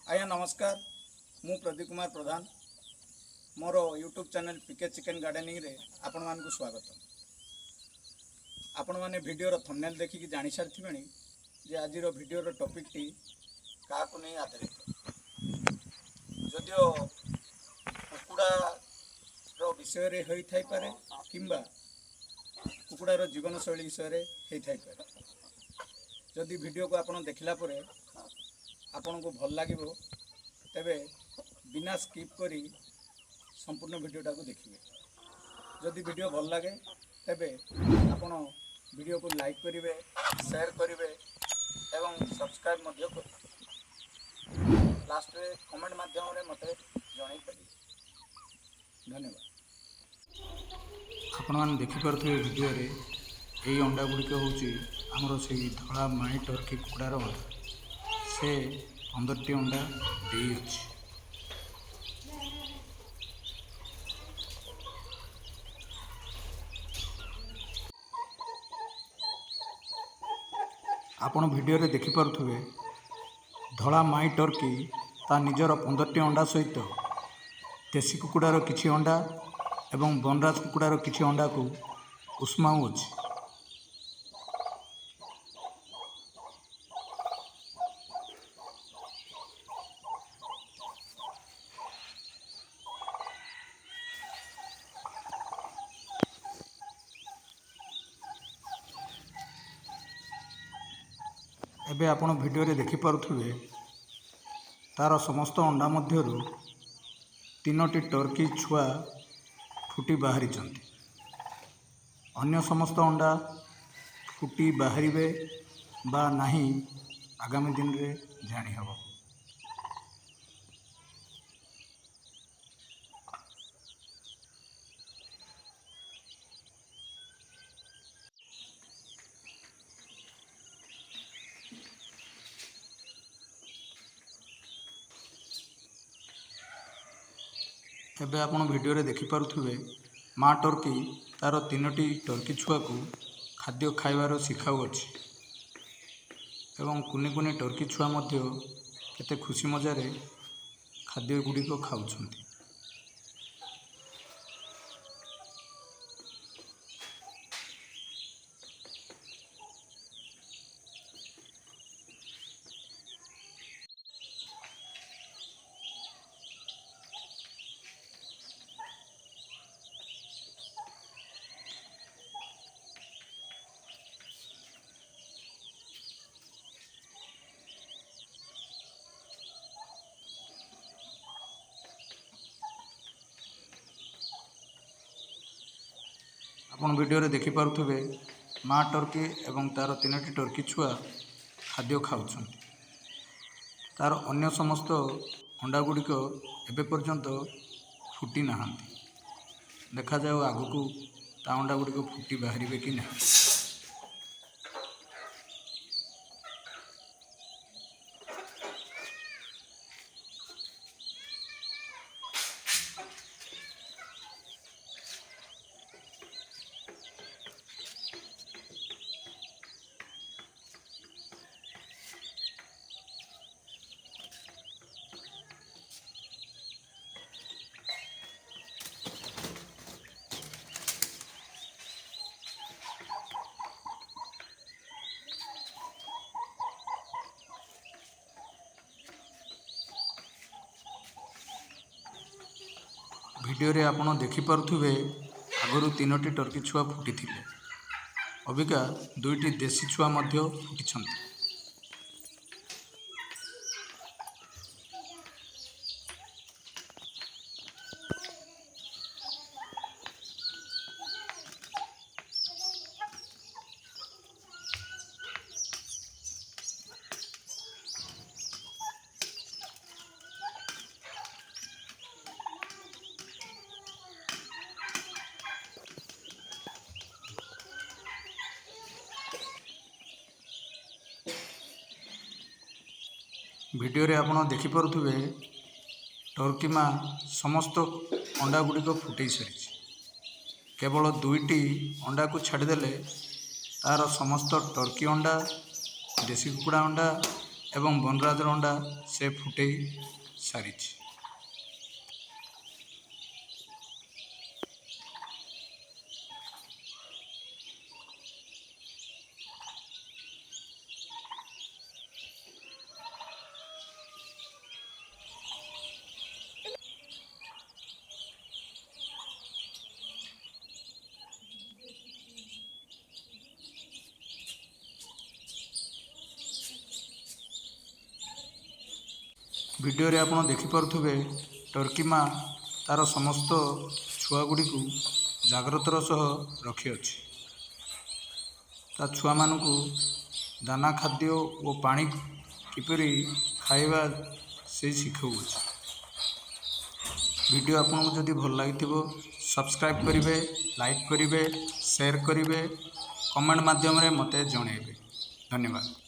ଆଜ୍ଞା ନମସ୍କାର। ମୁଁ ପ୍ରଦୀପ କୁମାର ପ୍ରଧାନ। ମୋର ୟୁଟ୍ୟୁବ୍ ଚ୍ୟାନେଲ୍ ପିକେ ଚିକେନ୍ ଗାର୍ଡେନିଂରେ ଆପଣମାନଙ୍କୁ ସ୍ୱାଗତ। ଆପଣମାନେ ଭିଡ଼ିଓର ଥମ୍ବନେଲ୍ ଦେଖିକି ଜାଣିସାରିଥିବେଣି ଯେ ଆଜିର ଭିଡ଼ିଓର ଟପିକ୍ଟି କାହାକୁ ନେଇ ଆଧାରିତ। ଯଦିଓ କୁକୁଡ଼ାର ବିଷୟରେ ହୋଇଥାଇପାରେ କିମ୍ବା କୁକୁଡ଼ାର ଜୀବନଶୈଳୀ ବିଷୟରେ ହେଇଥାଇପାରେ। ଯଦି ଭିଡ଼ିଓକୁ ଆପଣ ଦେଖିଲା ପରେ ଆପଣଙ୍କୁ ଭଲ ଲାଗିବ, ତେବେ ବିନା ସ୍କିପ୍ କରି ସମ୍ପୂର୍ଣ୍ଣ ଭିଡ଼ିଓଟାକୁ ଦେଖିବେ। ଯଦି ଭିଡ଼ିଓ ଭଲ ଲାଗେ, ତେବେ ଆପଣ ଭିଡ଼ିଓକୁ ଲାଇକ୍ କରିବେ, ସେୟାର କରିବେ ଏବଂ ସବସ୍କ୍ରାଇବ୍ ମଧ୍ୟ କରିବେ। ଲାଷ୍ଟରେ କମେଣ୍ଟ ମାଧ୍ୟମରେ ମୋତେ ଜଣାଇ ପାରିବେ। ଧନ୍ୟବାଦ। ଆପଣମାନେ ଦେଖିପାରୁଥିବେ ଭିଡ଼ିଓରେ, ଏଇ ଅଣ୍ଡା ଗୁଡ଼ିକ ହେଉଛି ଆମର ସେଇ ଧଳା ମାଇ ଟର୍କି କୁକୁଡ଼ାର ଅଣ୍ଡା। ସେ 15ଟି ଅଣ୍ଡା ଦେଇଅଛି। ଆପଣ ଭିଡ଼ିଓରେ ଦେଖିପାରୁଥିବେ, ଧଳା ମାଇ ଟର୍କି ତା ନିଜର 15ଟି ଅଣ୍ଡା ସହିତ ଦେଶୀ କୁକୁଡ଼ାର କିଛି ଅଣ୍ଡା ଏବଂ ବନରାଜ କୁକୁଡ଼ାର କିଛି ଅଣ୍ଡାକୁ ଉଷ୍ମାଉଅଛି। ଏବେ ଆପଣ ଭିଡ଼ିଓରେ ଦେଖିପାରୁଥିବେ, ତାର ସମସ୍ତ ଅଣ୍ଡା ମଧ୍ୟରୁ ତିନୋଟି ଟର୍କି ଛୁଆ ଫୁଟି ବାହାରିଛନ୍ତି। ଅନ୍ୟ ସମସ୍ତ ଅଣ୍ଡା ଫୁଟି ବାହାରିବେ ବା ନାହିଁ, ଆଗାମୀ ଦିନରେ ଜାଣିହେବ। ଏବେ ଆପଣ ଭିଡ଼ିଓରେ ଦେଖିପାରୁଥିବେ, ମା ଟର୍କି ତାର ତିନୋଟି ଟର୍କି ଛୁଆକୁ ଖାଦ୍ୟ ଖାଇବାର ଶିଖାଉଅଛି ଏବଂ କୁନି କୁନି ଟର୍କି ଛୁଆ ମଧ୍ୟ କେତେ ଖୁସି ମଜାରେ ଖାଦ୍ୟ ଗୁଡ଼ିକ ଖାଉଛନ୍ତି। ଆପଣ ଭିଡ଼ିଓରେ ଦେଖିପାରୁଥିବେ, ମା ଟର୍କି ଏବଂ ତାର ତିନୋଟି ଟର୍କି ଛୁଆ ଖାଦ୍ୟ ଖାଉଛନ୍ତି। ତାର ଅନ୍ୟ ସମସ୍ତ ଅଣ୍ଡା ଗୁଡ଼ିକ ଏବେ ପର୍ଯ୍ୟନ୍ତ ଫୁଟି ନାହାନ୍ତି। ଦେଖାଯାଉ ଆଗକୁ ତା ଅଣ୍ଡା ଗୁଡ଼ିକ ଫୁଟି ବାହାରିବେ କି ନାହିଁ। ଭିଡ଼ିଓରେ ଆପଣ ଦେଖିପାରୁଥିବେ, ଆଗରୁ ତିନୋଟି ଟର୍କି ଛୁଆ ଫୁଟିଥିଲେ, ଅବିକା ଦୁଇଟି ଦେଶୀ ଛୁଆ ମଧ୍ୟ ଫୁଟିଛନ୍ତି। ଭିଡ଼ିଓରେ ଆପଣ ଦେଖିପାରୁଥିବେ, ଟର୍କି ମା ସମସ୍ତ ଅଣ୍ଡା ଗୁଡ଼ିକ ଫୁଟେଇ ସାରିଛି। କେବଳ ଦୁଇଟି ଅଣ୍ଡାକୁ ଛାଡ଼ିଦେଲେ ତାର ସମସ୍ତ ଟର୍କି ଅଣ୍ଡା, ଦେଶୀ କୁକୁଡ଼ା ଅଣ୍ଡା ଏବଂ ବନରାଜର ଅଣ୍ଡା ସେ ଫୁଟେଇ ସାରିଛି। ଭିଡ଼ିଓରେ ଆପଣ ଦେଖିପାରୁଥିବେ, ଟର୍କି ମା ତା'ର ସମସ୍ତ ଛୁଆଗୁଡ଼ିକୁ ଜାଗ୍ରତର ସହ ରଖିଅଛି। ତା ଛୁଆମାନଙ୍କୁ ଦାନା, ଖାଦ୍ୟ ଓ ପାଣି କିପରି ଖାଇବା ସେ ଶିଖାଉଅଛି। ଭିଡ଼ିଓ ଆପଣଙ୍କୁ ଯଦି ଭଲ ଲାଗିଥିବ, ସବସ୍କ୍ରାଇବ୍ କରିବେ, ଲାଇକ୍ କରିବେ, ସେୟାର କରିବେ, କମେଣ୍ଟ ମାଧ୍ୟମରେ ମୋତେ ଜଣାଇବେ। ଧନ୍ୟବାଦ।